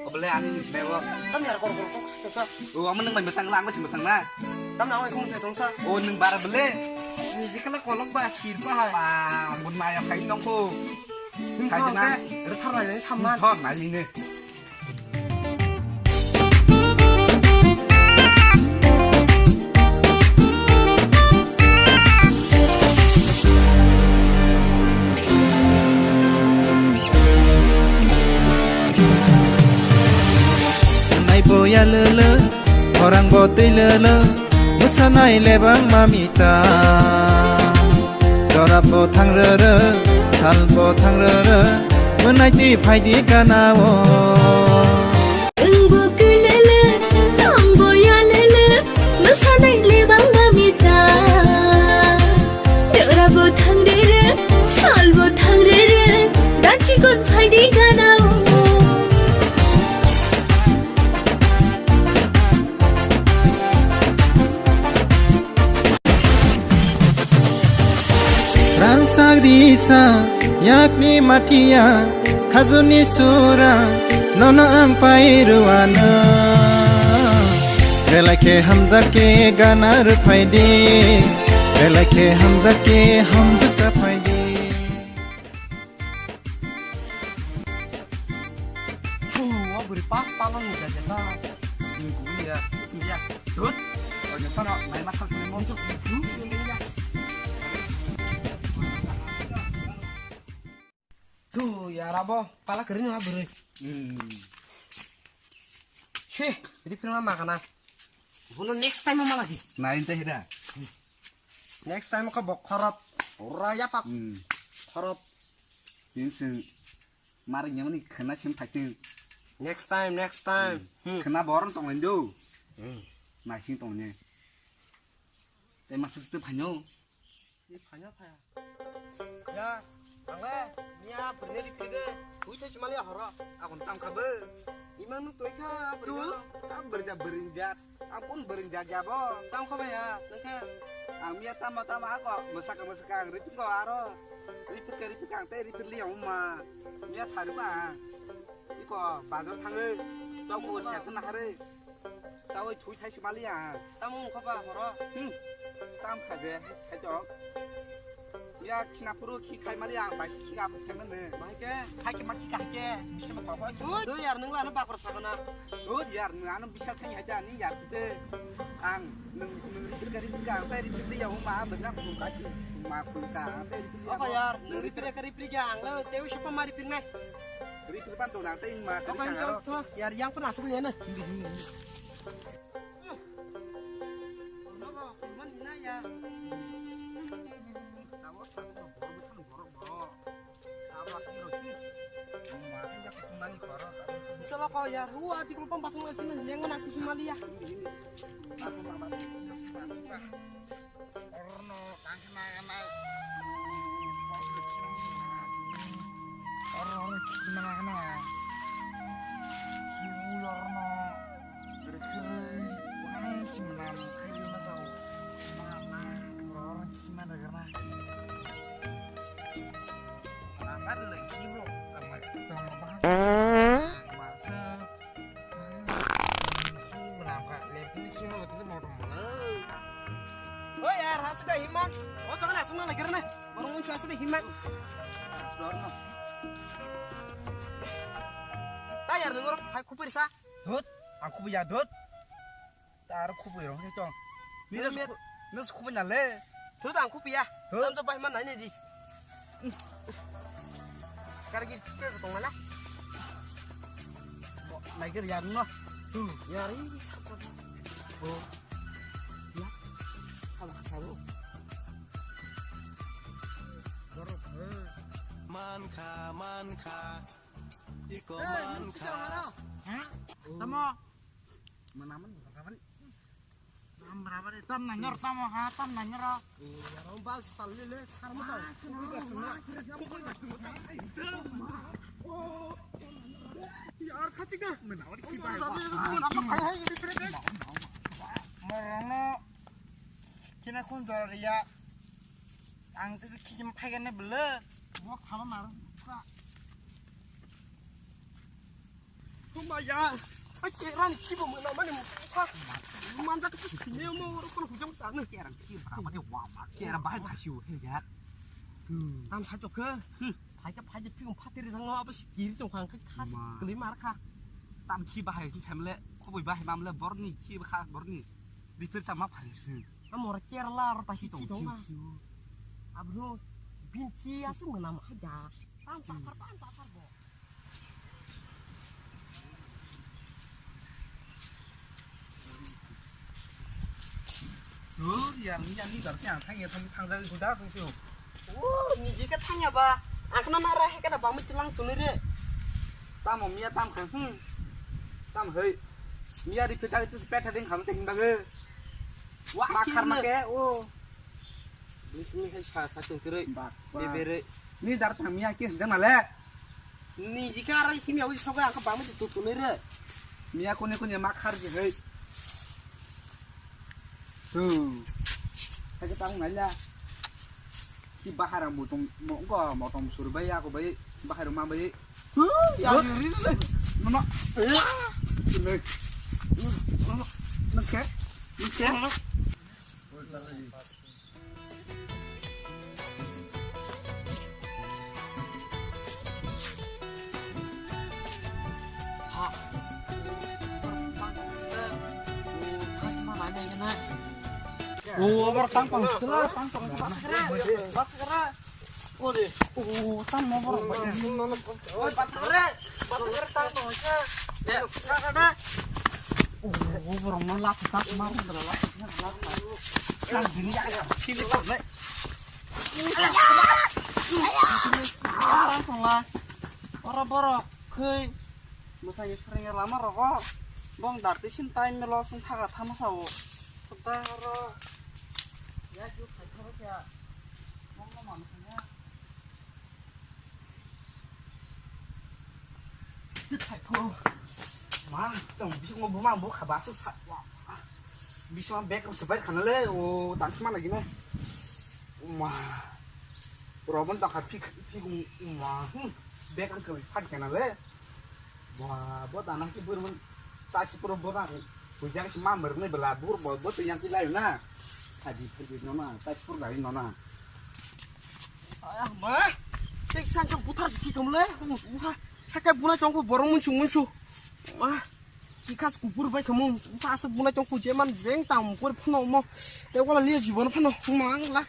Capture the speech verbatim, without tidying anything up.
Obole ani ni bebo. Tam yar kor kor kok sa. O amo nang bai masang lang masang masang na. Tam na oi kong sa tong sa. O nang bar bele. Ni jikala kolok ba sir ba ha. Ba mun maya kai nong ko. Kai na. Re thar lai samman. Thor na ni ne. Nai boya lele, orang botei lele, mesanai lebang mamita. Jora bo thang rere, sal bo thang rere, menai ti phai di gana o. Wngbo kwlele, wngbo yalele, mwsanai lebang mamita. Jorabo thangrere, salbo thangrere, da chikon phaidi ganao. Rangsak risa yakni matia khajuni sura nono ang pai ruana. Belai khe hamjak khe gana rwphai di, belai khe hamjak khe hamjak ta phai di. Thu, o bwrwi pas palon ni jaga na. Ni guri ya, sing ya. Dut. O je kono mai ma thang ni mon. Thu, yara bo pala kering ha bwrwi. Hmm. Shi, ri phirma ma kana. Bono next time ma lagi. Nai te hira. Next time ko bok khorop. Pura ya pak. Hmm. Khorop. Tin sing. Mari nyamani khana sim thakting. Next time, next time. Hmm. Hmm. Khana boron tong lendo. Hmm. Naising tong ne. Te masuk tu phanyo. Ni phanyo phaya. Ya, angle, niya berneri krige. Hui te simali horo. Akon tam khabe. Imang nuk toi kha. Tu, am berja berinjak. Ampun bering jagya bo. Tam kho bhaiya, nangkhe? Ang miya tamo tamo ako, mwsaka mwsaka ang ripiko aro. Ripirka ripirka ang tei ripirli ang ma. Miya sari ba. Iko bazar thangwi. Tamo ko siyasa nahari. Tawi thui thai simali ang. Tamo kho ba horo. Hmm. Tam khaje, sai to. Ya khina puru khi khai mali ang bai khi ga phu seng ne. Mai ke khai ke ma khi ga ke. Bisa ma kok. Dui yar nung la na bakor sa kana. Dui yar nung ano bisa thang haja ni yar te. Ang nung nung ripir gari pir ga ang tai ripir ya ma ba na khu ka chi. Ma khu ka ang tai ripir ya. Apa yar nung ripir gari pir ga ang la te u siapa mari pir nai. Ripir pan to na tai ma ka. Apa yang jauh to yar yang pernah asli ya na. Hindi hindi. Chalo ko yar, hu ati kulpam patung na sini leng na si Himalaya. Orno tangkhe na na. Orno orno kisi mana kana. Orno. Rwkhwrwi, wai se mwnam khwrwi ma jago. Ma, ma, borok rwng sima rwgwrna. Mwnam ba rwlai khibo, tamo, tamo bahai. Ma se, si mwnam kha, le puni khibo, tamo, tamo. Oi, yar, aswk da himman. O jaga na aswk na lagirna. Borok mung aswk da himman. Ta yar nungor, hai khupuri sa. Dut, ang khupui ya, dut. Tar khupui rong se tong. Ni Dut, ras mit. Khu-, ni ras khupui na le. Dut, ang khupui ya. Dut. Tam to bai man nai ne di. Kar gi ke tong na. Bo, nai ger ya no. Tu, ya ri. Bo. Ya. Salah salah. Dorok. Man kha, man kha. Iko man kha. Ha? Tamo. Manaman, manaman. Tam berapa ni? Tam nanyar, tamo ha, tam nanyar. Iya, rombal salile, sarma tau. Yar khachi ka. Manaman ki bai. Morono. Kina khun dor ya. Ang te khichim phaigen ne bele. Bo khama mar. Kha. Maya, a kera ni kibo mona mani mukha. Manja ke sini mo oro kono hujam sana. Kera ki bra mani wa ma kera bahai bhasio he ya. Tam sa chok ke. Phai ke phai ke piung phatir jang no abo si kiri chong khang ke khas kli mar kha. Tam ki bahai ki thamle khoboi bahai mamle borni ki kha borni. Dipir chama phai si. Amor kera la ro pa hi tong ki. Abro bin ki asu mona ma kha ya. Tam sa thar tam sa thar bo. Dur, yang ni, yang ni, bar, yang, thang, yang, thang, thang, thang, thang, thang, thang. Oh, ni jika thang ya ba, ang kena nara he kena bamit lang tuni re. Tamo mia tam kha, hmm. Tam hei. Mia di pita itu sepet hading kham teng bage. Wah, makar make, oh. Ni sini hai sa, sa tungkiroi. Bak, bak. Bebere. Ni dar thang mia ki jang nale. Ni jika arai himya wi soga ang ka bamit tu tunai re. Mia kone kone ma khar je hei. Tu. Hai ka tang nai la. Ki bahara mutung mo ko motom sur bai ako bai bahara ma bai. Ya ri le. Mama. Ni. Mama. Nake. Nake. O, borok tang pang sila, tang pang sila. Ore. O, tang mo borok. Oi, bathare, bathare tang mo se. Ya, ka ka da. O, borok no lak tak mar. Tang sini ya, ya. Sini tak le. Ora borok khoi mwsai srengya lama rogo bong darti sin time melo sung thaga thama sao. Khuda oro ya ju khai thaba kya bong no man khanya. Khai pho ma tong bising mo buma bo khaba su sa. Bising bag ko sebai khana le o tan sma lagi na. Ma. Robon ta kha phik phik ma. Bag ang kami phat khana le. Wah, bo dana ki bur mun ta si puro bo na. Bujang si ma mer ne bela bur bo bo tu yang ki lai na. Thadi thadi no na, ta si pur lai no na. Ah, ma. Tek sang ka buthar si ki kam le. Buthar. Hakai buna chong ko borong mun chung mun chu. Ma. Ki khas ku bur bai kamu. Sa sa buna chong ko je man beng tam ko phno mo. Te wala le jibon phno. Ma ang la.